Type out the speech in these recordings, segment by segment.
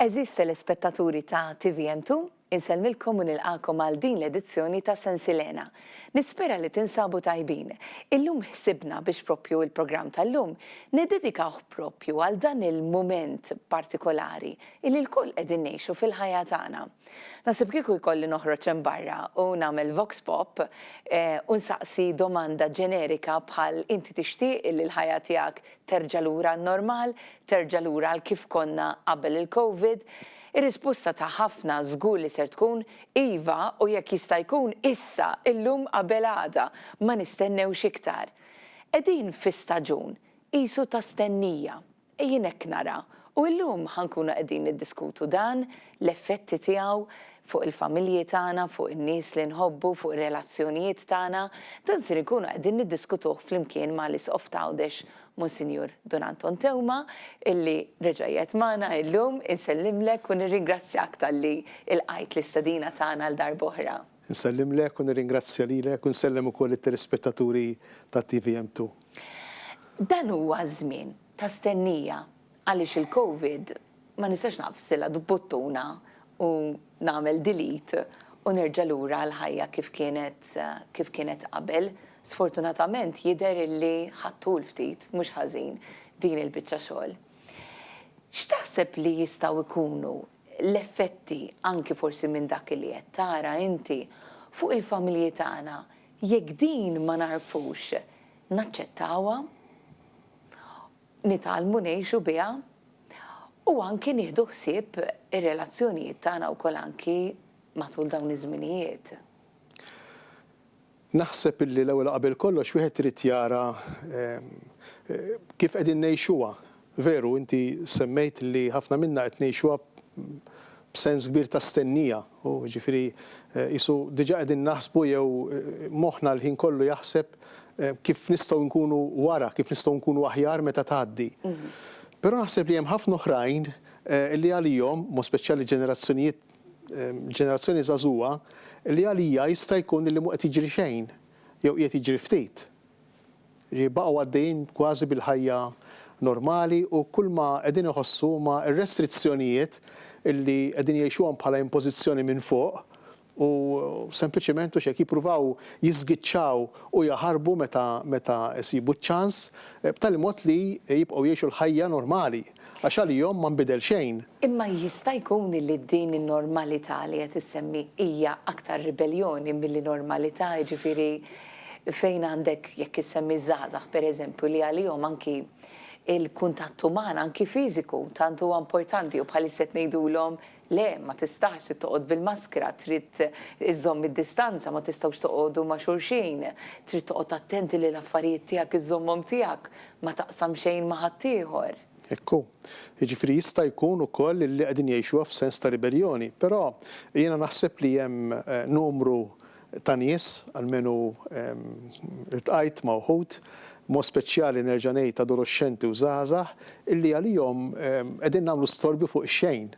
Għeżież telespettaturi ta' TVM2, insellmilkom u nilqagħkom għal din l-edizzjoni ta' Sensilena. Nispera li tinsabu tajbin. Illum ħsibna biex propju il-programm tal-lum niddedikawh propju għal dan il-mument partikolari illi lkoll qegħdin ngħixu fil-ħajja tagħna. Naħseb kieku jkolli noħroġ hemm barra u nagħmel vox pop u nsaqsi domanda ġenerika bħal inti tixtieq illi l-ħajja tiegħek terġa' lura għan-normal, terġa' lura għal kif konna qabel il-Covid? Ir-risposta ta' ħafna żgur li ser tkun iva u jekk jista' jkun issa, illum qabel għada, ma nistennewx iktar. Qegħdin fi staġun qisu ta' stennija. Jien hekk nara. U illum ħa nkunu qegħdin niddiskutu dan, l-effetti tiegħu fuq il-familji tagħna, fuq in-nies li nħobbu, fuq ir-relazzjonijiet tagħna. Dan ser inkunu qegħdin niddiskutuh flimkien ma' l-Isqof t'Għawdex, Monsinjur Dun Anton Teuma, illi reġa' qiegħed magħna illum. Insellimlek u nirringrazzjak talli ilqajt l-istedina tagħna għal darb'oħra. Insellimlek u nirringrazzja lilek u nsellem ukoll lit-telespettaturi ta' TVM2. Dan huwa żmien ta' stennija għaliex il-Covid ma nistax naqfsilha buttuna u nagħmel delete u nerġa' lura għall-ħajja kif kienet kif kienet qabel. Sfortunatament jidher illi ħa ttul ftit, mhux ħażin, din il-biċċa xogħol. X'taħseb li jistgħu jkunu l-effetti anki forsi minn dak li qed tara inti fuq il-familji tagħna jekk din ma nagħrfux naċċettawha, nitgħallmu ngħixu biha u anki nieħdu ħsieb ir-relazzjonijiet tagħna wkoll anki matul dawn iż-żminijiet. Naħseb illi l-ewwel u qabel kollox wieħed irid jara kif qegħdin ngħixuha. Veru, inti semmejt li ħafna minna qed ngħixuha b'sens kbir ta' stennija, u jiġifieri qisu diġà qegħdin naħsbu jew moħħna l-ħin kollu jaħseb kif nistgħu nkunu wara, kif nistgħu nkunu aħjar meta tgħaddi. Però naħseb li hemm ħafna oħrajn li għalihom, b'mod speċjali ġenerazzjonijiet ġenerazzjoni żagħżugħa, li għalija jista' jkun li mhu qed jiġri xejn jew qiegħed jiġri ftit. Jiġifieri baqgħu għaddejjin kważi bil-ħajja normali u kulma qegħdin iħossu huma r-restrizzjonijiet illi qegħdin jgħixuhom bħala impożizzjoni minn fuq u sempliċiment hux hekk jippruvaw jiżgiċċaw u jaħarbu meta meta jsibu ċ-ċans b'tali mod li jibqgħu jgħixu l-ħajja normali għax għalihom ma nbidel xejn. Imma jista' jkun illi din in-normalità li qed issemmi hija aktar ribelljoni milli normalità, jiġifieri fejn għandek jekk issemmi ż-żgħażagħ pereżempju li għalihom anki l-kuntatt uman anki fiżiku tant huwa importanti u bħalissa qed ngħidulhom le ma tistax trid toqgħod bil-maskra, trid iżżomm id-distanza, ma tistgħux toqogħdu ma' xulxin, trid toqgħod attenti li l-affarijiet tiegħek iżżommhom tiegħek, ma taqsam xejn ma' ħaddieħor. Hekk hu. Jiġifieri jista' jkun ukoll li qegħdin jgħixuha f'sens ta' ribelljoni. Però jiena naħseb li hemm numru ta' nies, almenu ltqajt ma' wħud, b'mod speċjali nerġa' ngħid adoloxxenti u żgħażagħ, illi għalihom qegħdin nagħmlu storbju fuq ix-xejn.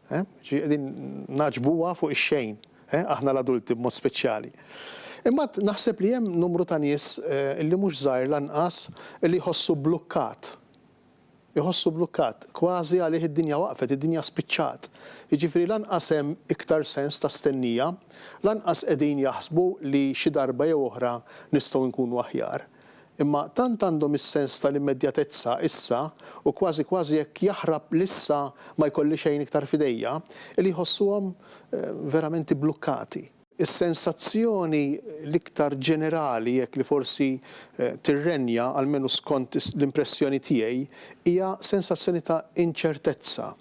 Ġifieri qegħdin nagħġbuha fuq ix-xejn, aħna l-adulti b'mod speċjali. Imbagħad naħseb li hemm numru ta' nies illi mhux żgħir lanqas illi jħossu blukkat. Iħossu blukkat, kważi għalih id-dinja waqfet, id-dinja spiċċat. Jiġifieri lanqas hemm iktar sens ta' stennija, lanqas qegħdin jaħsbu li xi darba jew oħra nistgħu nkunu aħjar. Imma tant għandhom is-sens tal-immedjatezza issa u kważi kważi jekk jaħrab l-issa ma jkolli xejn iktar f'idejja, li jħossuhom verament ibblukkati. Is-sensazzjoni l-iktar ġenerali hekk li forsi tirrenja, almenu skont l-impressjoni tiegħi, hija sensazzjoni ta' inċertezza.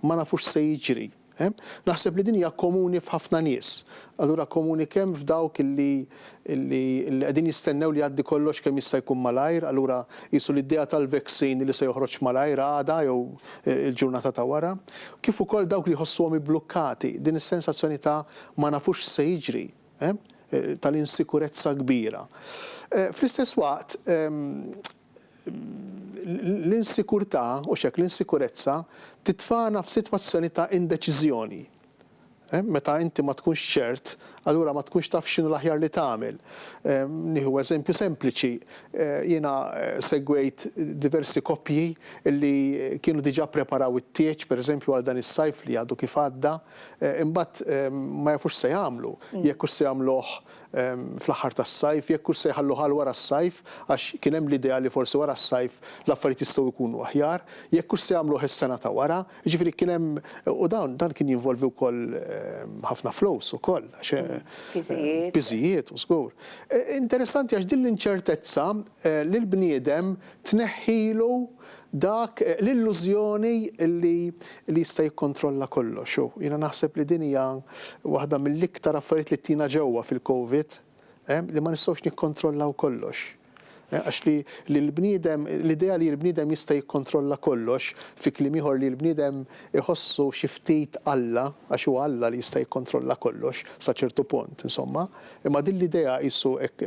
Ma nafux x'se jiġri. Naħseb li din hija komuni f'ħafna nies. Allura komuni kemm f'dawk li li qegħdin jistennew li jgħaddi kollox kemm jista' jkun malajr, allura qisu l-idea tal-vaccine li se joħroġ malajr għada jew il-ġurnata ta' wara, kif ukoll dawk li jħossuhom ibblukkati, din is-sensazzjoni ta' ma nafux x'se jiġri, tal-insikurezza kbira. Fl-istess waqt, l-insikurtà, hux hekk, l-insikurezza titfagħna f'sitwazzjoni ta' indeċiżjoni. Meta inti ma tkunx ċert, allura ma tkunx taf x'inhu l-aħjar li tagħmel. Nieħu eżempju sempliċi, jiena segwejt diversi koppji li kienu diġà ppreparaw it-tieġ, pereżempju għal dan is-sajf li għadu kif għadda, imbagħad ma jafux x'se jagħmlu, jekk hux se jagħmluh fl-aħħar tas-sajf, jekk hux se jħalluh għal wara s-sajf, għax kien hemm l-idea li forsi wara s-sajf l-affarijiet jistgħu jkunu aħjar, jekk hux se jagħmluh is-sena ta' wara, jiġifieri kien hemm, u dawn, dan kien jinvolvi wkoll ħafna flus ukoll, għax. Piżijiet. Piżijiet, u żgur. Interessanti għax din l-inċertezza lill-bniedem tneħħilu dak l-illużjoni li li jista' jikkontrolla kollox. U jiena naħseb li din hija waħda mill-iktar affarijiet li ttina ġewwa fil-Covid, li ma nistgħux nikkontrollaw kollox. Għax li li l-bniedem, l-idea li l-bniedem jista' jikkontrolla kollox, fi kliem ieħor li l-bniedem iħossu xi ftit Alla, għax huwa Alla li jista' jikkontrolla kollox sa ċertu punt, insomma, imma din l-idea qisu hekk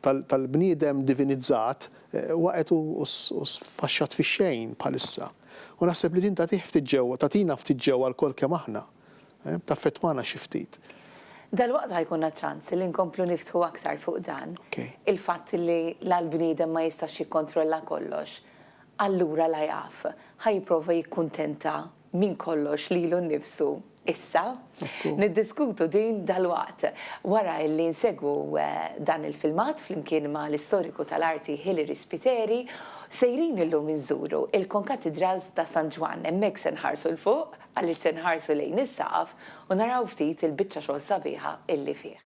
tal-bniedem divinizzat, Waqgħet u sfaxxat fix-xejn bħalissa. U naħseb li din tagħtih ftit ġewwa, tagħtina ftit ġewwa lkoll kemm aħna. Taffettwana xi ftit. Dalwaqt ħa jkollna ċans li nkomplu niftħu aktar fuq dan. Il-fatt li la l-bniedem ma jistax jikkontrolla kollox, allura la jaf, ħa jipprova jikkuntenta minn kollox lilu nnifsu issa. Niddiskutu din dalwaqt, wara illi nsegwu dan il-filmat flimkien ma' l-istoriku tal-arti Hilary Spiteri. Sejrin illum inżuru il-Konkatidral ta' San Ġwann. Hemmhekk se nħarsu 'l fuq, għaliex se nħarsu lejn is-saqaf u naraw ftit il-biċċa xogħol sabiħa illi fih.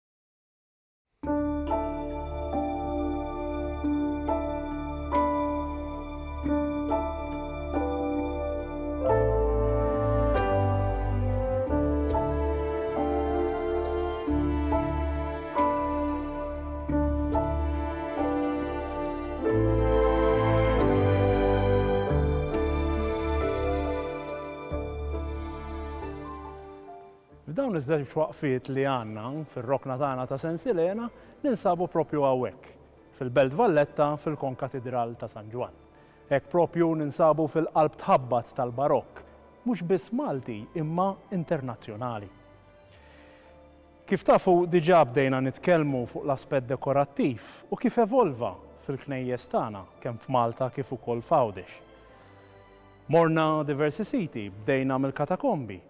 F'dawn iż-żewġ waqfiet li għandna fir-rokna tagħna ta' Sensilena ninsabu propju hawnhekk, fil-Belt Valletta fil-Konkatidral ta' San Ġwann. Hekk propju ninsabu fil-qalb tħabbat tal-Barokk, mhux biss Malti imma internazzjonali. Kif tafu diġà bdejna nitkellmu fuq l-aspett dekorattiv u kif evolva fil-knejjes tagħna kemm f'Malta kif ukoll f'Għawdex. Morna diversi siti, bdejna mill-katakombi,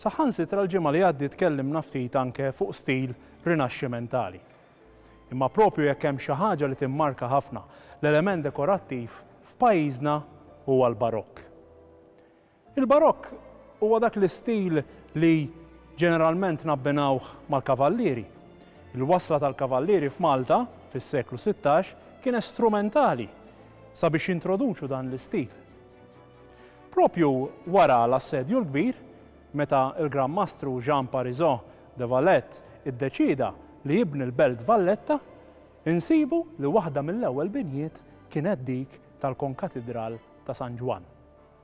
Saħansitra l-ġimgħa li għaddiet tkellimna ftit anke fuq stil Rinaxximentali. Imma propju jekk hemm xi ħaġa li timmarka ħafna l-element dekorattiv f'pajjiżna huwa l-Barokk. Il-Barokk huwa dak l-istil li ġeneralment nabbinawh mal-kavallieri. Il-wasla tal-kavallieri f'Malta fis-seklu 16 kienet strumentali sabiex jintroduċu dan l-istil. Proprju wara l-Assedju l-Kbir, meta l-Gran Mastru Jean Parisot de Valette iddeċieda li jibni l-Belt Valletta, insibu li waħda mill-ewwel binjiet kienet dik tal-Konkatidral ta' San Ġwann.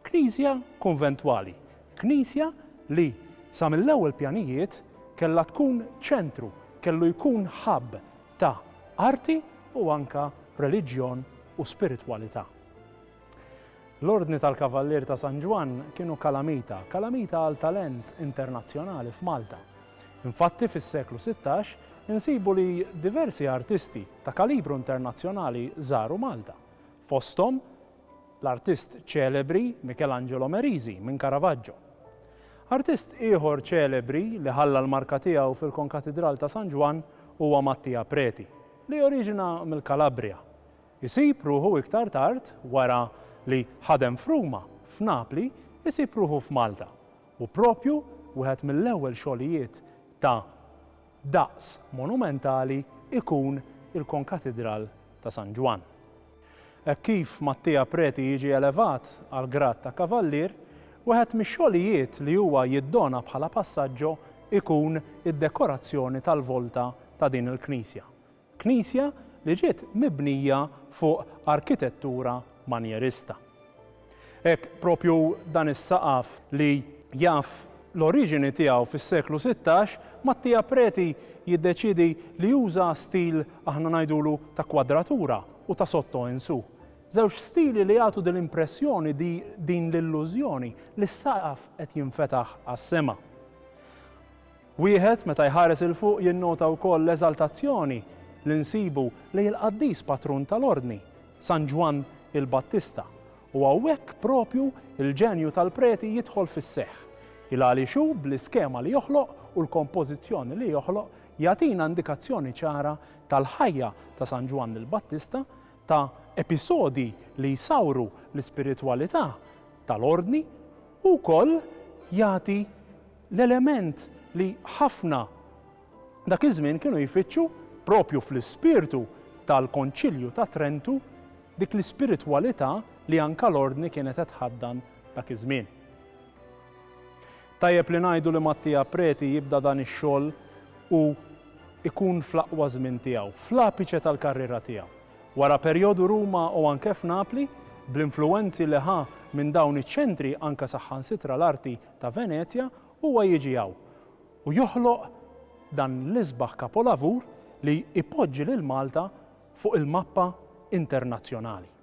Knisja kunventwali, knisja li sa mill-ewwel pjanijiet kellha tkun ċentru, kellu jkun hub ta' arti u anka reliġjon u spiritwalità. L-Ordni tal-Kavallieri ta' San Ġwann kienu kalamita, kalamita għal talent internazzjonali f'Malta. Infatti fis-seklu 16 insibu li diversi artisti ta' kalibru internazzjonali żaru Malta. Fosthom l-artist ċelebri Michelangelo Merisi minn Caravaggio. Artist ieħor ċelebri li ħalla l-marka tiegħu fil-Konkatidral ta' San Ġwann huwa Mattia Preti, li oriġina mill-Calabria. Isib ruħu iktar tard, wara li ħadem f'Ruma, f'Napli, isib ruħu f'Malta u proprju wieħed mill-ewwel xogħlijiet ta' daqs monumentali ikun il-Konkatidral ta' San Ġwann. Hekk kif Mattia Preti jiġi elevat għall-grad ta' kavallier, wieħed mix-xogħlijiet li huwa jiddona bħala passaggio ikun id-dekorazzjoni tal-volta ta' din il-knisja. Knisja li ġiet mibnija fuq arkitettura manjerista. Hekk propju dan is-saqaf li jaf l-oriġini tiegħu fis-seklu 16, Mattia Preti jiddeċiedi li juża stil aħna ngħidulu ta' kwadratura u ta' sotto in su. Żewġ stili li jagħtu din l-impressjoni di din l-illużjoni li s-saqaf qed jinfetaħ għas-sema. Wieħed meta jħares 'il fuq jinnota wkoll l-eżaltazzjoni li nsibu lejn il-qaddis patrun tal-Ordni, San Ġwann il-Battista, u hawnhekk propju l-ġenju tal-preti jidħol fis-seħħ, il għaliex hu bl-iskema li joħloq u l-kompożizzjoni li joħloq jagħtina indikazzjoni ċara tal-ħajja ta' San Ġwann il-Battista, ta' episodji li jsawru l-ispiritwalità tal-Ordni u wkoll jagħti l-element li ħafna dak iż-żmien kienu jfittxu propju fl-ispirtu tal-Konċilju ta' Trentu dik l-ispiritwalità li anka l-Ordni kienet qed tħaddan dak iż-żmien. Tajjeb li ngħidu li Mattia Preti jibda dan ix-xogħol u ikun fl-aqwa żmien tiegħu, fl-apiċe tal-karriera tiegħu. Wara perjodu Ruma u anke f'Napli, bl-influwenzi li ħa minn dawn iċ-ċentri anke saħħansitra l-arti ta' Venezja, huwa jiġi hawn u joħloq dan l-isbaħ kapolavur li jpoġġi lil Malta fuq il-mappa internazzjonali.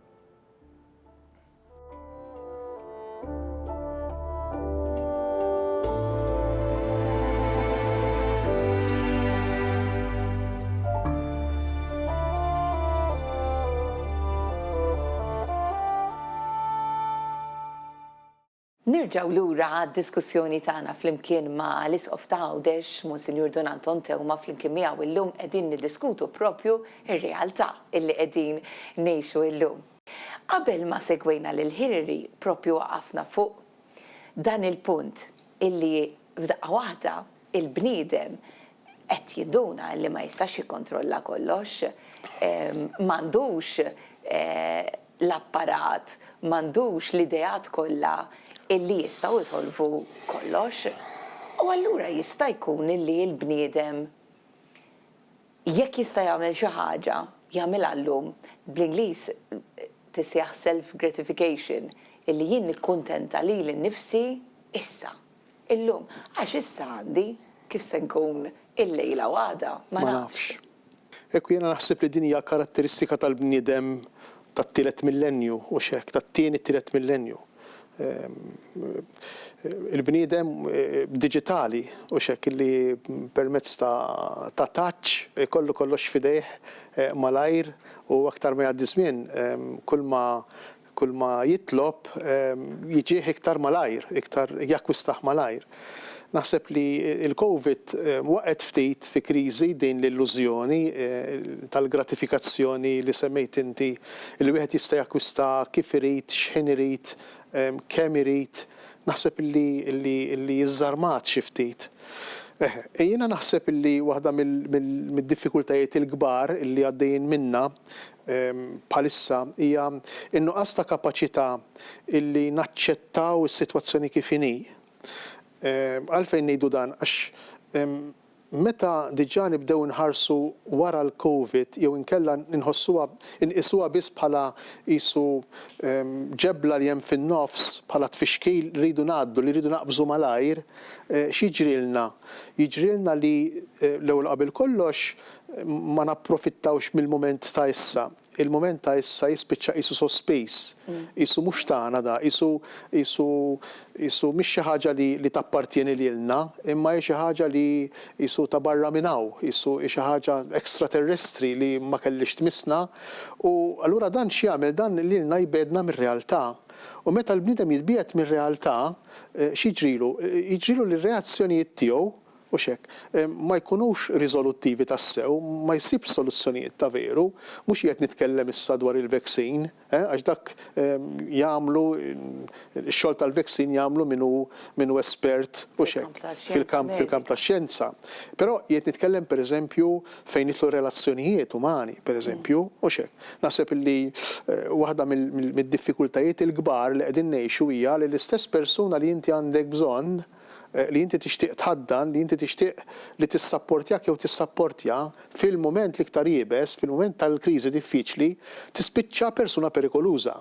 Nerġgħu lura għad-diskussjoni tagħna flimkien ma' l-Isqof ta' Għawdex, Monsinjur Dun Anton Teuma, flimkien miegħu illum qegħdin niddiskutu propju r-realtà illi qegħdin ngħixu illum. Qabel ma segwejna lil Hillary propju waqafna fuq dan il-punt illi f'daqqa waħda il-bniedem qed jinduna illi ma jistax jikkontrolla kollox, m'għandux l-apparat, m'għandux l-ideat kollha illi jistgħu jsolvu kollox. U allura jista' jkun illi l-bniedem jekk jista' jagħmel xi ħaġa, jagħmilha llum, bl-Ingliż tissejjaħ self gratification, illi jien nikkuntenta lili nnifsi issa, illum, għax issa għandi, kif se nkun illejla u għada ma nafx. Hekk u jiena naħseb li din hija karatteristika tal-bniedem tat-tielet millenju, hux hekk, tat-tieni tielet millenju. Il-bniedem diġitali, hux hekk, li permezz ta' touch ikollu kollox f'idejh malajr u aktar ma jgħaddi żmien kulma Kulma jitlob jiġih iktar malajr, iktar jakkwistah malajr. Naħseb li l-Covid waqgħet ftit fi kriżi din l-illużjoni tal-gratifikazzjoni li semmejt inti, li wieħed jista' jakkwista kif irid, x'ħin irid, kemm irid. Naħseb li żżarmat xi ftit. Eħe, jiena naħseb li waħda mid-diffikultajiet il-kbar li għaddejjin minnha bħalissa hija n-nuqqas ta' kapaċità illi naċċettaw is-sitwazzjoni kif inhi. Għalfejn ngħidu dan? Għax meta diġà nibdew inħarsu wara l-Covid jew inkella nħossuha, inqisuha biss bħala qisu ġebla li hemm fin-nofs, bħala tfixkil li rridu ngħaddu, li rridu naqbżu malajr, x'jiġrilna? Jiġrilna li l-ewwel qabel kollox ma napprofittawx mill-mument ta' issa. Il-mument ta' issa jispiċċa qisu sospiż, qisu mhux tagħna da, qisu qisu qisu mhix xi ħaġa li li tappartjeni lilna, imma hi xi ħaġa li qisu ta' barra minn hawn, qisu hi xi ħaġa extraterrestri li ma kellhiex tmissna. U allura dan x'jagħmel? Dan lilna jbegħdna mir-realtà. U meta l-bniedem jitbiegħed mir-realtà, x'jiġrilu? Jiġrilu li r-reazzjonijiet tiegħu Hux hekk? Ma jkunux riżoluttivi tassew, ma jsibx soluzzjonijiet ta' veru. Mhux qiegħed nitkellem issa dwar il-vaccine, eh, għax dak jagħmlu, ix-xogħol tal-vaccine jagħmlu min hu min hu espert, hux hekk, fil-kamp fil-kamp tax-xjenza. Però qiegħed nitkellem pereżempju fejn jidħlu relazzjonijiet umani, pereżempju, hux hekk. Naħseb illi waħda mid-diffikultajiet il-kbar li qegħdin ngħixu hija li l-istess persuna li inti għandek bżonn, li inti tixtieq tħaddan, li inti tixtieq li tissapportjak jew tissapportja fil-mument l-iktar iebes, fil-mument tal-kriżi diffiċli, tispiċċa persuna perikoluża.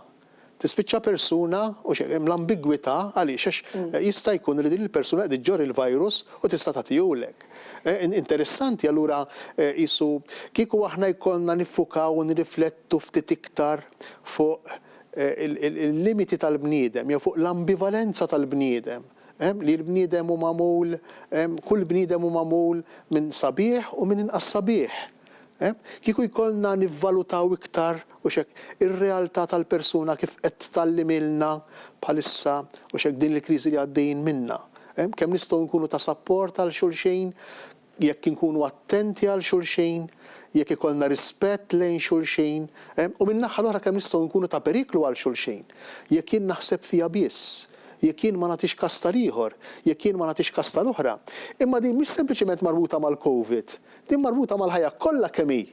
Tispiċċa persuna, u x'hekk, hemm l-ambigwità, għaliex? Għax jista' jkun li din il-persuna qed iġġorr il-virus u tista' tagħtihulek. Interessanti allura qisu kieku aħna jkollna niffukaw u nirriflettu ftit iktar fuq il-limiti tal-bniedem jew fuq l-ambivalenza tal-bniedem. Li l-bniedem hu magħmul, kull bniedem hu magħmul minn sabiħ u minn inqas sabiħ. Kieku jkollna nivvalutaw iktar, hux hekk, ir-realtà tal-persuna kif qed tgħallimilna bħalissa, hux hekk, din il-kriżi li għaddejjin minnha. Kemm nistgħu nkunu ta' sapport għal xulxin, jekk inkunu attenti għal xulxin, jekk ikollna rispett lejn xulxin, u min-naħa l-oħra kemm nistgħu nkunu ta' periklu għal xulxin, jekk jien naħseb fija biss, jekk jien ma nagħtix kas tal-ieħor, jekk jien ma nagħtix kas tal-oħra. Imma din mhix sempliċement marbuta mal-COVID, din marbuta mal-ħajja kollha kemm hi.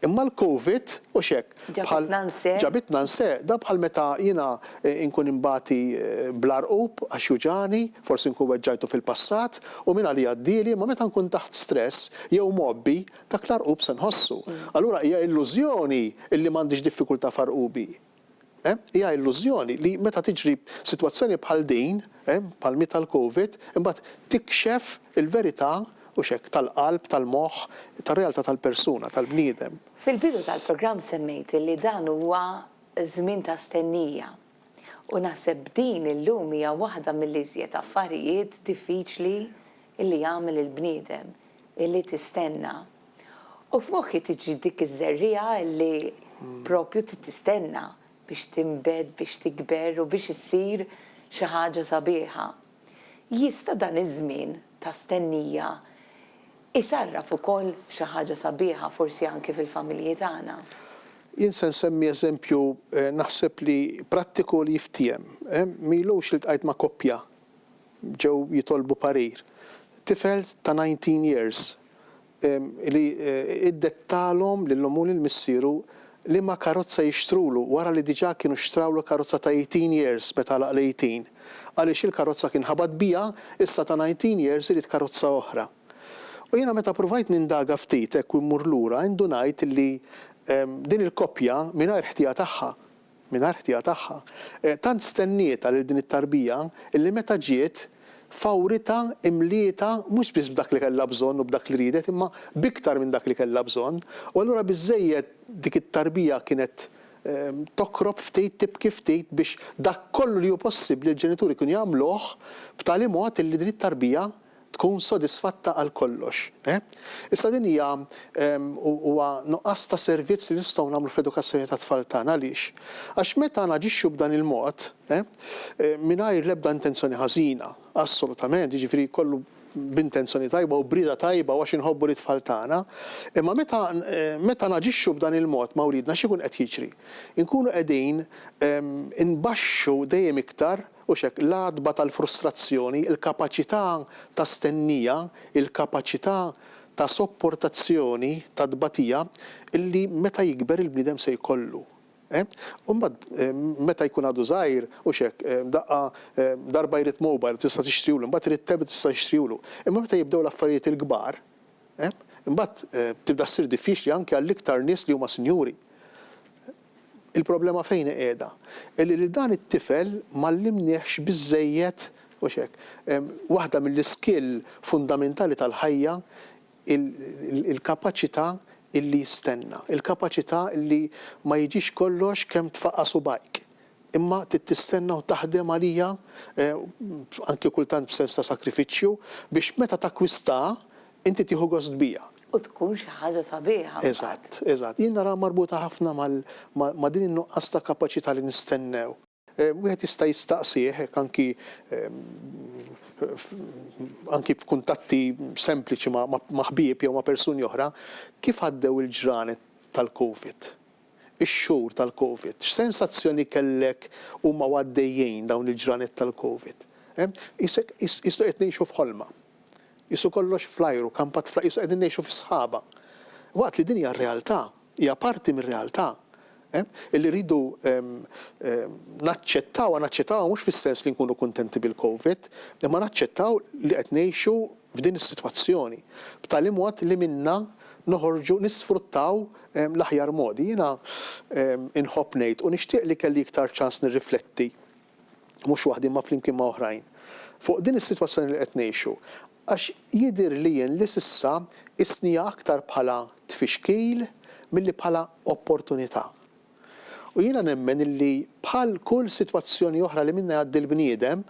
Imma l-Covid, hux hekk, bħal. Ġabitna nse. Ġabitna nse. Dan bħal meta jiena nkun inbati bl-għarqub għax juġagħni, forsi nkun weġġajtu fil-passat, u mingħalija għaddieli, imma meta nkun taħt stress jew mgħobbi, dak l-għarqub se nħossu. Allura hija illużjoni illi m'għandix diffikultà f'għarqubi. Hija illużjoni li meta tiġri sitwazzjoni bħal din, bħal mi tal-Covid, imbagħad tikxef il-verità, hux hekk, tal-qalb, tal-moħħ, tar-realtà tal-persuna, tal-bniedem. Fil-bidu tal-programm semmejt li dan huwa żmien ta' stennija. U naħseb din illum hija waħda mill-iżjed affarijiet diffiċli li jagħmel il-bniedem, illi tistenna. U f'moħħi tiġi dik iż-żerriegħa li propju trid tistenna biex tinbet, biex tikber u biex issir xi ħaġa sabiħa. Jista' dan iż-żmien ta' stennija jsarraf ukoll f'xi ħaġa sabiħa forsi anki fil-familji tagħna? Jien se nsemmi eżempju naħseb li prattiku li jiftiehem. M'ilux iltqajt ma' koppja ġew jitolbu parir. Tifel ta' 19 years li iddettalhom lil ommu u lil missieru liema karozza jixtrulu wara li diġà kienu xtrawlu karozza ta' 18 years meta għalaq l-18 għaliex il-karozza kien ħabat biha issa ta' 19 years irid karozza oħra. U jiena meta pruvajt nindaga ftit hekk u mmur lura indunajt li din il-koppja mingħajr ħtija tagħha mingħajr ħtija tagħha. Tant stennietha lil din it-tarbija illi meta ġiet, fawritha, imlietha mhux biss b'dak li kellha bżonn u b'dak li riedet imma b'iktar minn dak li kellha bżonn. U allura biżżejjed dik it-tarbija kienet tokrob ftit, tibki ftit biex dak kollu li hu possibbli l-ġenituri kienu jagħmluh b'tali mod illi din it-tarbija tkun sodisfatta għal kollox. Issa din hija huwa nuqqas ta' servizz li nistgħu nagħmlu fl-edukazzjoni tat-tfal tagħna. Għaliex? Għax meta naġixxu b'dan il-mod, mingħajr l-ebda intenzjoni ħażina, assolutament, jiġifieri kollu b'intenzjoni tajba u b'rieda tajba u għax inħobbu lit-tfal tagħna, imma meta meta naġixxu b'dan il-mod ma' wliedna x'ikun qed jiġri? Inkunu qegħdin inbaxxu dejjem iktar Hux hekk, l-għatba tal-frustrazzjoni, il-kapaċità ta' stennija, il-kapaċità ta' sopportazzjoni ta' tbatija illi meta jikber il-bniedem se jkollu. Eh? U mbagħad meta jkun għadu żgħir, hux hekk, daqqa darba jrid mobile tista' tixtrihulu, imbagħad irid tablet tista' tixtrihulu. Imma meta jibdew l-affarijiet il-kbar, eh, imbagħad tibda ssir diffiċli anke għall-iktar nies li huma sinjuri. Il-problema fejn hi qiegħda? Illi lil dan it-tifel m'għallimniehx biżżejjed, hux hekk, waħda mill-iskill fundamentali tal-ħajja, il-kapaċità illi jistenna, il-kapaċità illi ma jiġix kollox kemm tfaqqa' subgħajk, imma trid tistenna u taħdem għaliha, anki kultant b'sens ta' sakrifiċċju, biex meta takkwistaha Inti tieħu gost bija. U tkun xi ħaġa sabiħa mbagħad. Eżatt, eżatt. Jien naraha marbuta ħafna ma' din in-nuqqas ta' kapaċità li nistennew. Wieħed jista' jistaqsih, hekk anki anki f'kuntatti sempliċi ma' ħbieb jew ma' persuni oħra, kif għaddew il-ġranet tal-Covid? Ix-xhur tal-Covid? X'sensazzjoni kellek huma u għaddejjin dawn il-ġranet tal-Covid? Qisek qisu qed ngħixu f'ħolma. Qisu kollox fl-ajru, kampat fl-ajru, qisu qegħdin ngħixu fis-sħaba. Waqt li din hija r-realtà, hija parti mir-realtà, illi rridu naċċettawha, naċċettawha mhux fis-sens li nkunu kuntenti bil-Covid, imma naċċettaw li qed ngħixu f'din is-sitwazzjoni, b'tali mod li minnha noħorġu nisfruttaw l-aħjar modi. Jiena inħobb ngħid u nixtieq li kelli iktar ċans nirrifletti mhux waħdi imma flimkien ma' oħrajn, fuq din is-sitwazzjoni li qed ngħixu, għax jidhirli jien li s'issa qisniha aktar bħala tfixkil milli bħala opportunità. U jiena nemmen illi bħal kull sitwazzjoni oħra li minnha jgħaddi l-bniedem,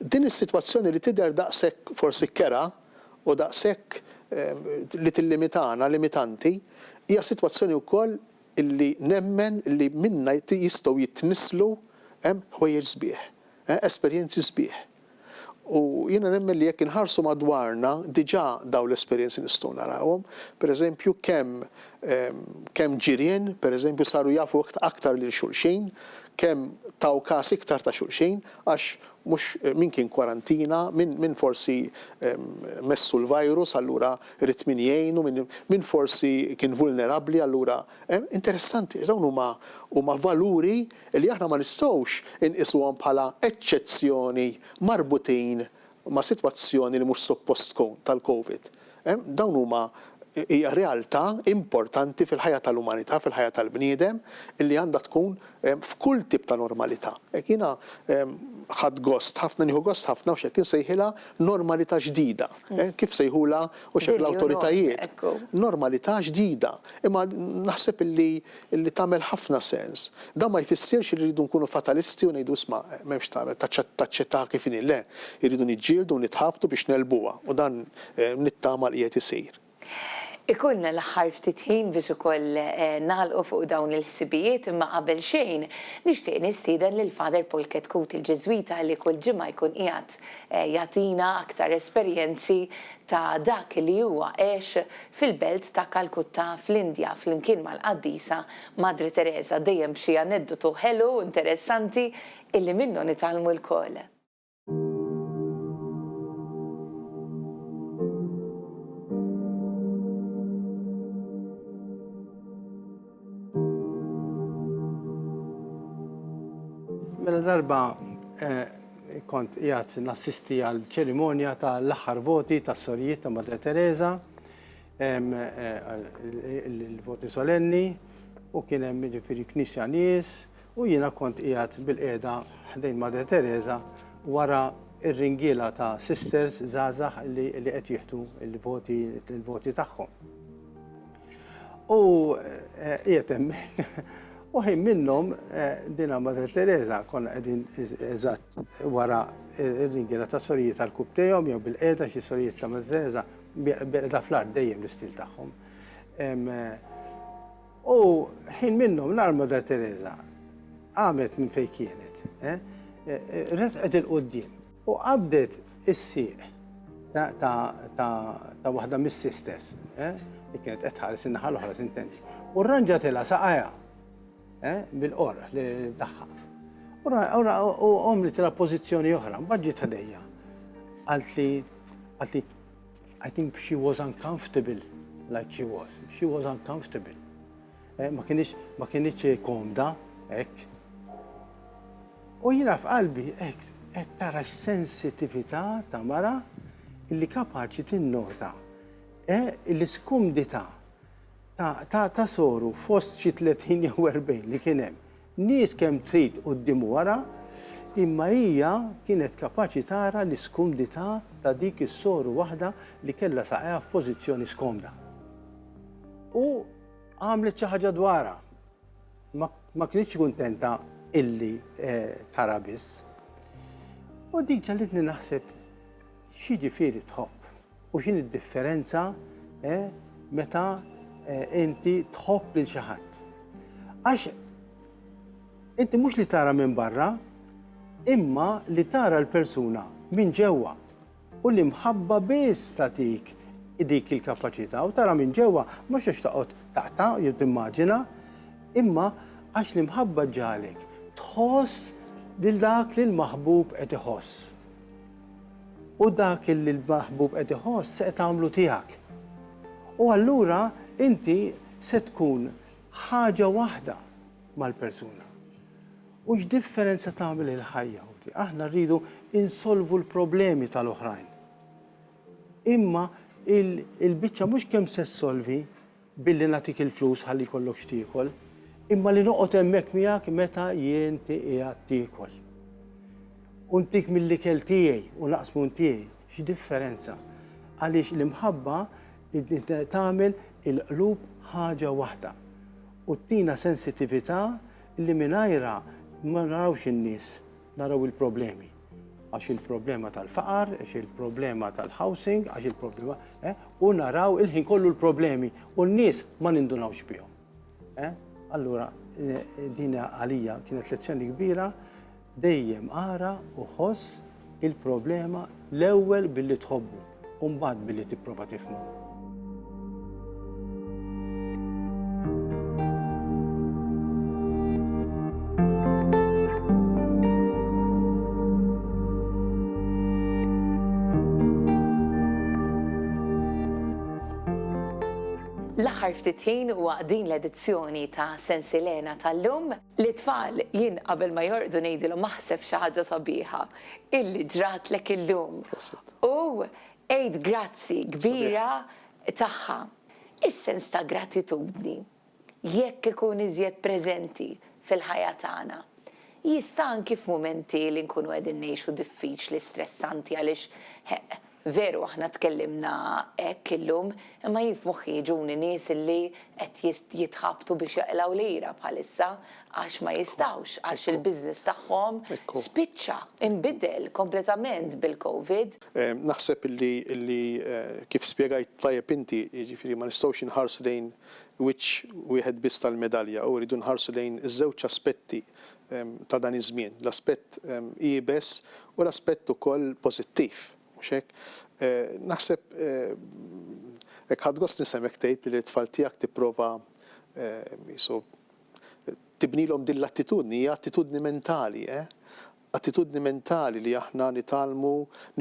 Din is-sitwazzjoni li tidher daqshekk forsi kerha u daqshekk li tillimitana, limitanti, hija sitwazzjoni wkoll illi nemmen li minnha jistgħu jitnisslu ħwejjeġ sbieħ, esperjenzi sbieħ. U jiena nemmen li jekk inħarsu madwarna diġà dawn l-esperjenzi nistgħu narawhom. Per eżempju kemm kemm ġirien, per eżempju, saru jafu aktar lil xulxin, kemm taw kas iktar ta' xulxin għax mhux min kien kwarantina, min min forsi messu l-virus allura ried min jgħinu, min min forsi kien vulnerabbli allura interessanti għax dawn huma huma valuri li aħna ma nistgħux inqisuhom bħala eċċezzjoni marbutin ma' sitwazzjoni li mhux suppost tkun tal-Covid. Dawn huma hija realtà importanti fil-ħajja tal-umanità, fil-ħajja tal-bniedem, illi għandha tkun f'kull tip ta' normalità. Hekk jiena ħadt gost ħafna, nieħu gost ħafna u x'hekk insejħilha normalità ġdida. Kif sejħulha u x'hekk l-awtoritajiet. Normalità ġdida. Imma naħseb illi li tagħmel ħafna sens. Dan ma jfissirx li rridu nkunu fatalisti u ngħidu isma' m'hemmx tagħmel, taċċettaha kif inhi. Le, irridu niġġieldu u nitħabtu biex negħlbuha u dan nittama li qiegħed isir. Ikollna l-aħħar ftit ħin biex ukoll nagħlqu fuq dawn il-ħsibijiet imma qabel xejn nixtieq nistieden lil Father Paul Chetcuti l-Ġiżwita li kull ġimgħa jkun qiegħed jagħtina aktar esperjenzi ta' dak li huwa għex fil-belt ta' Kalkutta fl-Indja flimkien mal-qaddisa Madre Tereża, dejjem b'xi aneddotu ħelu u interessanti illi minnu nitgħallmu lkoll. Mela darba kont qiegħed nassisti għal ċerimonja ta' l-aħħar voti tas-sorijiet ta' Madre Teresa, il-voti solenni, u kien hemm jiġifieri knisja nies, u jiena kont qiegħed bilqiegħda ħdejn Madre Teresa wara r-ringiela ta' sisters żgħażagħ li qed jieħdu l-voti l-voti tagħhom. U qiegħed hemmhekk u ħin minnhom dina Madre Teresa konna qegħdin eżatt wara r-ringiela ta' sorijiet tal-kub tejhom jew bil-qiegħda xi sorijiet ta' Madre Teresa bil-qiegħda fl-art dejjem l-istil tagħhom. U ħin minnhom nar Madre Teresa qamet minn fejn kienet, resqet il-quddiem U qabdet is-sieq ta' waħda mis-sisters, li kienet qed tħares in-naħa l-oħra sintendi, u rranġatilha saqajha bil-qorq tagħha. U għamlitilha pożizzjoni oħra, mbagħad ġiet ħdejja. Qaltli, qaltli, I think she was uncomfortable like she was. She was uncomfortable. Ma kinitx, ma kinitx komda, hekk. U jiena f'qalbi hekk qed tara x-sensitività ta' mara illi kapaċi tinnota l-iskumdità ta' soru fost xi 30 jew 40 li kien hemm. Nies kemm trid quddiem u wara, imma hija kienet kapaċi tara l-iskumdità ta' dik is-soru waħda li kellha saqajha f'pożizzjoni skomda. U għamlet xi ħaġa dwarha. Ma kinitx kuntenta illi tara biss. U dik ġagħlitni naħseb x'jiġifieri tħobb u x'inhi d-differenza meta inti tħobb lil xi ħadd. Għax inti mhux li tara minn barra, imma li tara l-persuna minn ġewwa. U l-imħabba biss tagħtik dik il-kapaċità u tara minn ġewwa mhux għax toqgħod taqta' jew timmaġina, imma għax l-imħabba ġġagħlek tħoss lil dak li l-maħbub qed iħoss. U dak li l-maħbub qed iħoss se tagħmlu tiegħek. U allura inti se tkun ħaġa waħda mal-persuna. U x'differenza tagħmel il-ħajja, ħuti? Aħna rridu insolvu l-problemi tal-oħrajn. Imma il-biċċa mhux kemm se ssolvi billi nagħtik il-flus ħalli jkollok x'tiekol, imma li noqgħod hemmhekk miegħek meta jien qiegħed tiekol. U ntik mill-ikel tiegħi u naqsmu tiegħi. X'differenza? Għaliex l-imħabba tagħmel il-qlub ħaġa waħda u ttina sensitività li mingħajrha ma narawx in-nies, naraw il-problemi. Għax il-problema tal-faqar, għax il-problema tal-housing, għax il-problema, eh, u naraw il-ħin kollu l-problemi u n-nies ma nindunawx bihom. Eh? Allura, eh, din għalija kienet lezzjoni kbira, dejjem ara u ħoss il-problema l-ewwel billi tħobbu u mbagħad billi tipprova tifhmu. L-aħħar ftit ħin waqt din l-edizzjoni ta' Sensilena tal-lum, Lit-tfal jien qabel ma jorqdu ngħidilhom aħseb xi ħaġa sabiħa illi ġratlek illum u għid grazzi kbira tagħha. Is-sens ta' gratitudni jekk ikun iżjed preżenti fil-ħajja tagħna, jista' anki f'mumenti li nkunu qegħdin ngħixu diffiċli, stressanti għaliex Veru aħna tkellimna hekk illum, imma jien f'moħħi jiġuni nies illi qed jitħabtu biex jaqilgħu lira bħalissa għax ma jistgħux, għax il-business tagħhom spiċċa, inbidel kompletament bil-Covid. Naħseb illi illi kif spjegajt tajjeb inti, jiġifieri ma nistgħux inħarsu lejn wiċċ wieħed biss tal-medalja u rridu nħarsu lejn iż-żewġ aspetti ta' dan iż-żmien, l-aspett iebes u l-aspett ukoll pożittiv, mhux hekk? Naħseb hekk ħadt gost nisemgħek tgħid li lit-tfal tiegħek tipprova qisu tibnilhom din l-attitudni, hija attitudni mentali, eh? Attitudni mentali li aħna nitgħallmu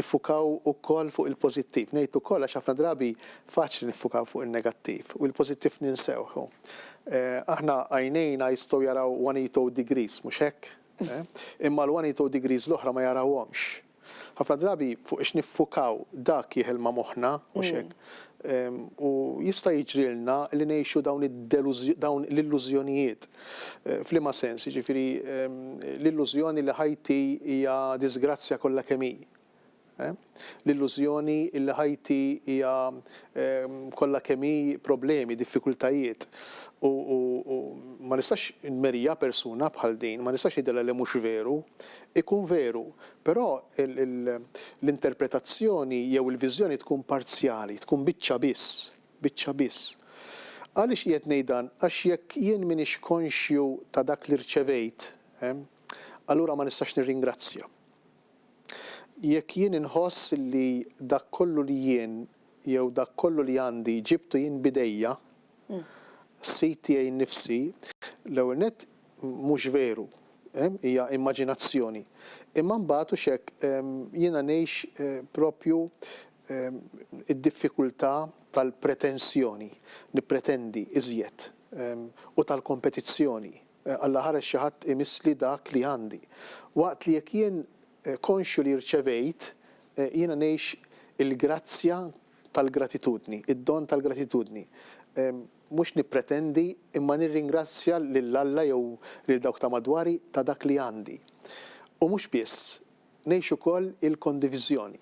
niffukaw ukoll fuq il-pożittiv. Ngħid ukoll għax ħafna drabi faċli niffukaw fuq in-negattiv u l-pożittiv ninsewh. Aħna għajnejna jistgħu jaraw 180 degrees, mhux hekk? Imma l-180 degrees l-oħra ma jarawhomx. Ħafna drabi fuq ix niffukaw dak jeħel ma' moħħna, mhux hekk? U jista' jiġrilna li ngħixu dawn dawn l-illużjonijiet. F'liema sens? Jiġifieri l-illużjoni li ħajti hija diżgrazzja kollha kemm hi. L-illużjoni li ħajti hija kollha kemm hi problemi, diffikultajiet. U ma nistax nmerija persuna bħal din, ma nistax ngħidilha li mhux veru. Ikun veru, però l-interpretazzjoni jew il-viżjoni tkun parzjali, tkun biċċa biss, biċċa biss. Għaliex qiegħed ngħid dan? Għax jekk jien m'iniex konxju ta' dak li rċevejt, allura ma nistax nirringrazzja. Jekk jien inħoss li dak kollu li jien jew dak kollu li għandi ġibtu jien b'idejja, sid tiegħi nnifsi, l-ewwel nett mhux veru, hija immaġinazzjoni. Imma mbagħad hux hekk jiena ngħix proprju id-diffikultà tal-pretensjoni, nippretendi iżjed, u tal-kompetizzjoni. Alla ħares xi ħadd imissli dak li għandi. Waqt li jekk jien konxju li rċevejt, jiena ngħix il-grazzja tal-gratitudni, id-don tal-gratitudni. Mhux nippretendi imma nirringrazzja lil Alla jew lil dawk ta' madwari ta' dak li għandi. U mhux biss, ngħix ukoll il-kondiviżjoni.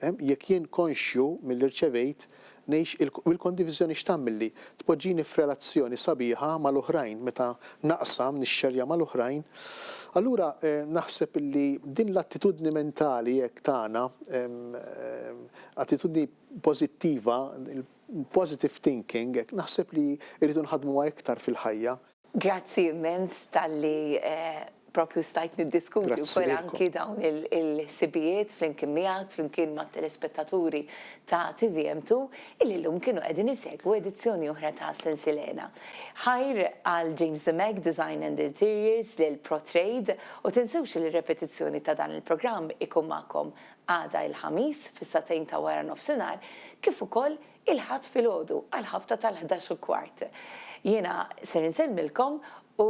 Jekk jien konxju milli rċevejt, ngħix il u l-kondiviżjoni x'tagħmilli? Tpoġġini f'relazzjoni sabiħa mal-oħrajn, meta naqsam, nixxerja mal-oħrajn. Allura naħseb illi din l-attitudni mentali hekk tagħna, attitudni pożittiva, il-positive thinking, hekk, naħseb li rridu nħaddmuha iktar fil-ħajja. Grazzi immens talli propju stajt niddiskuti wkoll anki dawn il-ħsibijiet flimkien miegħek, flimkien mat-telespettaturi ta' TVM2 illi llum kienu qegħdin isegwu edizzjoni oħra ta' Sensilena. Ħajr għal James Dimech Design and Interiors lil Protrade u tinsewx li r-repetizzjoni ta' dan il-programm ikun magħkom għada il-Ħamis fis-sagħtejn ta' waranofsinhar kif ukoll il-Ħadd filgħodu għall-ħabta tal-11 u kwart. Jiena ser insellmilkom u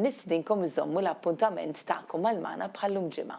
nistedinkom iżżommu l-appuntament tagħkom għal magħna bħal-lum ġimgħa.